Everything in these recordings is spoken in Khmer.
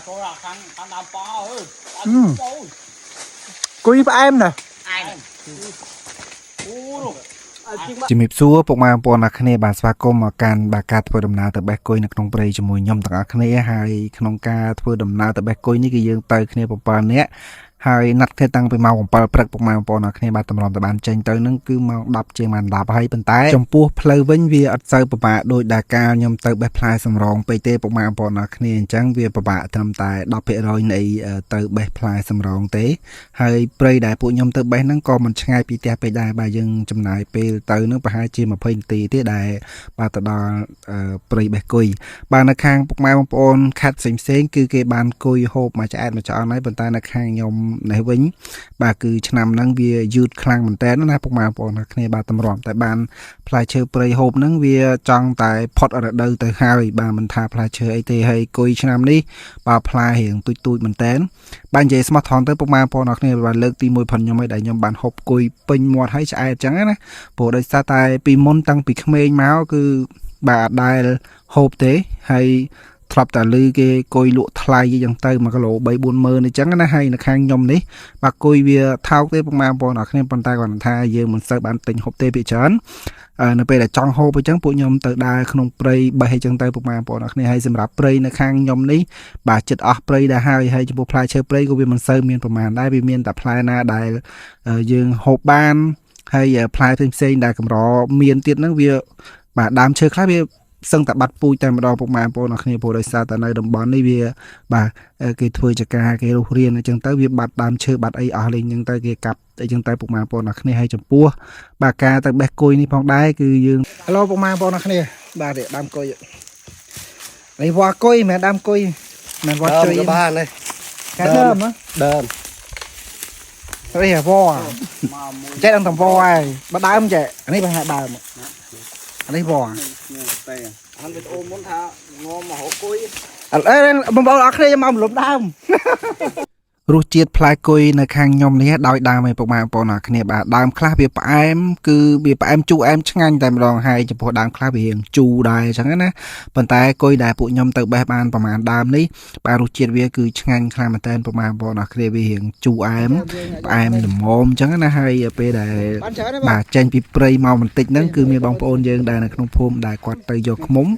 ចូលដល់ខាងខាងដើមប៉អើយអូយ គុយផ្អែមណាស់ អែមអូនោះ ជំរាបសួរពុកម៉ែបងប្អូនអ្នកគ្នាបាទស្វាគមន៍មកកាន់បាទការធ្វើដំណើរទៅបេះគុយនៅក្នុងព្រៃជាមួយខ្ញុំទាំងអស់គ្នាហើយក្នុងការធ្វើដំណើរទៅបេះគុយនេះគឺយើងទៅគ្នា7នាក់ហើយណាត់គ្នាតាំងពីម៉ោង7ព្រឹកពុកម៉ែបងប្អូនអ្នកគ្នាបាទតម្រាំទៅបានចេញទៅនឹងគឺម៉ោង10ជាងបាន10ហើយប៉ុន្តែចំពោះផ្លូវវិញវាអត់សូវពិបាកដូចដែលកាលខ្ញុំទៅបេះផ្លែសម្រងពេកទេពុកម៉ែបងប្អូនអ្នកគ្នាអញ្ចឹងវាពិបាកត្រឹមតែ10%នៃទៅបេះផ្លែសម្រងទេ ហើយព្រៃដែលពួកខ្ញុំទៅបេះហ្នឹងក៏មិនឆ្ងាយពីផ្ទះពេកដែរបាទយើងចំណាយពេលទៅហ្នឹងប្រហែលជា20នាទីទេដែលបាទទៅដល់ព្រៃបេះគុយបាទនៅខាងពុកម៉ែបងប្អូនខេត្តផ្សេងផ្សេងៗគឺគេបានគុយហូបមួយឆ្អែតមួយឆ្អន់ហើយប៉ុន្តែនៅខាងខ្ញុំនេះវិញបាទគឺឆ្នាំហ្នឹងវាយឺតខ្លាំងមែនតើណាពុកម៉ែបងប្អូនទាំងគ្នាបាទតម្រាំតែបានផ្លែឈើព្រៃហូបហ្នឹងវាចង់តែផុតរដូវទៅហើយបាទមិនថាផ្លែឈើអីទេហើយគុយឆ្នាំនេះបាទផ្លែរៀងទូចទូចមែនតើ បាទនិយាយស្មោះត្រង់ទៅពុកម៉ែបងប្អូនអរគ្នាបាទលើកទី1ផងខ្ញុំឯងដែលខ្ញុំបានហូបគុយពេញមាត់ហើយឆ្អែតអញ្ចឹងណាព្រោះដោយសារតែពីមុនតាំងពីក្មេងមកគឺបាទអត់ដែលហូបទេហើយធ្លាប់តែឮគេគុយលក់ថ្លៃអញ្ចឹងទៅ1គីឡូ3 4ម៉ឺនអញ្ចឹងណាហើយនៅខាងខ្ញុំនេះបាទគុយវាថោកទេពុកម៉ែបងប្អូនអរគ្នាប៉ុន្តែគាត់ថាយើងមិនសូវបានទិញហូបទេភាគច្រើននៅពេលដែលចង់ហូបអញ្ចឹងពួកខ្ញុំទៅដើរក្នុងព្រៃបេះអញ្ចឹងទៅពុកម៉ែបងប្អូនអរគ្នាហើយសម្រាប់ព្រៃនៅខាងខ្ញុំនេះ បាទចិត្តអស់ព្រៃដែរហើយហើយចំពោះផ្លែឈើព្រៃក៏វាមិនសូវមានប្រមាណដែរវាមានតែផ្លែណាដែលយើងហូបបានហើយផ្លែផ្សេងៗដែលកម្រមានទៀតហ្នឹងវាបាទដើមឈើខ្លះវាសឹងតែបាត់ពូជតែម្ដងពុកម៉ែបងប្អូនអរគ្នាព្រោះដោយសារតែនៅតំបន់នេះវាបាទគេធ្វើចការគេរស់រៀនអញ្ចឹងទៅវាបាត់ដើមឈើបាត់អីអស់លេងអញ្ចឹងទៅគេកាប់អីចឹងទៅពុកម៉ែបងប្អូនអរគ្នាហើយចំពោះបាទការទៅបេះគុយនេះផងដែរគឺយើង ហៅពុកម៉ែបងប្អូនអរគ្នាបាទនេះដើមគុយនេះវត្តគុយមិនមែនដើមគុយមិនមែនវត្ត ដើម ជ្រៃ ក៏បានដែរ កាដើមហ៎ ដើម នេះវត្ត មកមួយ ចេះដឹងតែវត្តហើយបើដើមចេះអានេះប្រហែលដើមអានេះវត្ត នេះតែអានវីដេអូមុនថាងមមកហូបគុយ អត់អេបងប្អូនអរគ្នាខ្ញុំមករំលំដើម រសជាតិផ្លែគុយនៅខាងខ្ញុំនេះដោយដើមឯងពុកម៉ែបងប្អូនអរគ្នាបាទដើមខ្លះវាផ្អែមគឺវាផ្អែមជូរអែមឆ្ងាញ់តែម្ដងហើយចំពោះដើមខ្លះវារៀងជូរដែរអញ្ចឹងណាប៉ុន្តែគុយដែលពួកខ្ញុំទៅបេះបានប្រហែលដើមនេះបាទរសជាតិវាគឺឆ្ងាញ់ខ្លាំងមែនតើពុកម៉ែបងប្អូនអរគ្នាវារៀងជូរអែមផ្អែមល្មមអញ្ចឹងណាហើយពេលដែល បានច្រើនទេបង បាទចេញពីព្រៃមកបន្តិចហ្នឹងគឺមានបងប្អូនយើងដែលនៅក្នុងភូមិដែលគាត់ទៅយកឃ្មុំ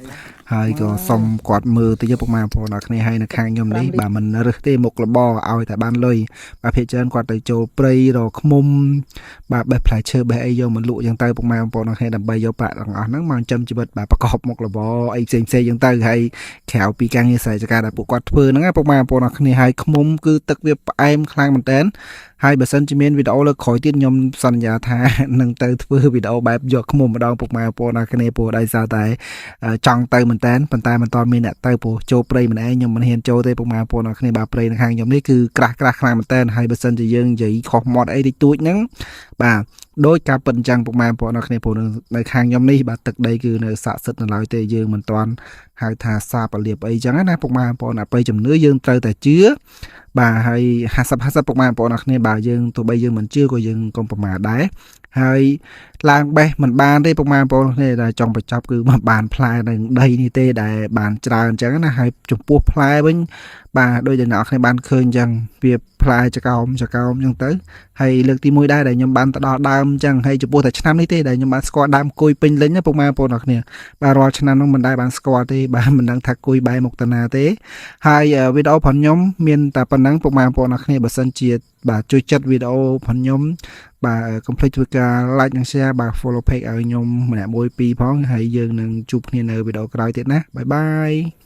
ហើយក៏សុំគាត់មើលទៅយកពុកម៉ែបងប្អូនអរគ្នាហើយនៅខាងខ្ញុំនេះបាទមិនរើសទេមុខរបរឲ្យតែបានលុយបាទភាគច្រើនគាត់ទៅចូលព្រៃរកឃ្មុំបាទបេះផ្លែឈើបេះអីយកមកលក់ចឹងទៅពុកម៉ែបងប្អូនអរគ្នាដើម្បីយកប្រាក់ទាំងអស់ហ្នឹងមកចិញ្ចឹមជីវិតបាទប្រកបមុខរបរអីផ្សេងផ្សេងចឹងទៅហើយក្រៅពីការងារស្រែចម្ការដែលពួកគាត់ធ្វើហ្នឹងណាពុកម៉ែបងប្អូនអរគ្នាហើយឃ្មុំគឺទឹកវាផ្អែមខ្លាំងមែនតើ ហើយបើសិនជាមានវីដេអូលើកក្រោយទៀតខ្ញុំសន្យាថា នឹងទៅធ្វើវីដេអូបែបយកឃ្មុំម្ដងពុកម៉ែបងប្អូនអរគ្នាព្រោះដោយសារតែចង់ទៅមែនតើប៉ុន្តែមិនទាន់មានអ្នកទៅព្រោះចូលព្រៃម្នាក់ឯងខ្ញុំមិនហ៊ានចូលទេពុកម៉ែបងប្អូនអរគ្នាបាទព្រៃនៅខាងខ្ញុំនេះគឺក្រាស់ក្រាស់ខ្លាំងមែនតើហើយបើសិនជាយើងនិយាយខុសមាត់អីតិចតួចហ្នឹងបាទដោយការពិតអញ្ចឹងពុកម៉ែបងប្អូនអរគ្នាព្រោះនៅខាងខ្ញុំនេះបាទទឹកដីគឺនៅស័ក្តិសិទ្ធិនៅឡើយទេយើងមិនទាន់ហៅថាសាបលៀបអីចឹងណាពុកម៉ែបងប្អូនអបិយជំនឿយើងត្រូវតែជឿ បាទហើយ50 50ពុកម៉ែបងប្អូនអរគ្នាបាទយើងទោះបីយើងមិនជឿក៏យើងកុំប្រមាថដែរហើយឡើងបេះមិនបានទេពុកម៉ែបងប្អូនអរគ្នាដែលចង់បញ្ចប់គឺមិនបានផ្លែនៅដីនេះទេដែលបានច្រើនអញ្ចឹងណាហើយចំពោះផ្លែវិញបាទដូចដែលអ្នកនរគ្នាបានឃើញអញ្ចឹងវាផ្លែចកោមចកោមអញ្ចឹងទៅហើយលើកទី1ដែរដែលខ្ញុំបានទៅដល់ដើមអញ្ចឹងហើយចំពោះតែឆ្នាំនេះទេដែលខ្ញុំបានស្គាល់ដើមគុយពេញលេញណាពុកម៉ែបងប្អូនអរគ្នាបាទរាល់ឆ្នាំនោះមិនដែលបានស្គាល់ទេបាទមិនដឹងថាគុយបែរមុខតាណាទេ ហើយវីដេអូផងខ្ញុំមានតែប៉ុណ្ណឹងពុកម៉ែបងប្អូនអរគ្នាបើសិនជាបាទជួយចិត្តវីដេអូផងខ្ញុំបាទកុំភ្លេចធ្វើការ like និង share បាទ follow page ឲ្យខ្ញុំម្នាក់មួយពីរផងហើយយើងនឹងជួបគ្នានៅវីដេអូក្រោយទៀតណាbye bye.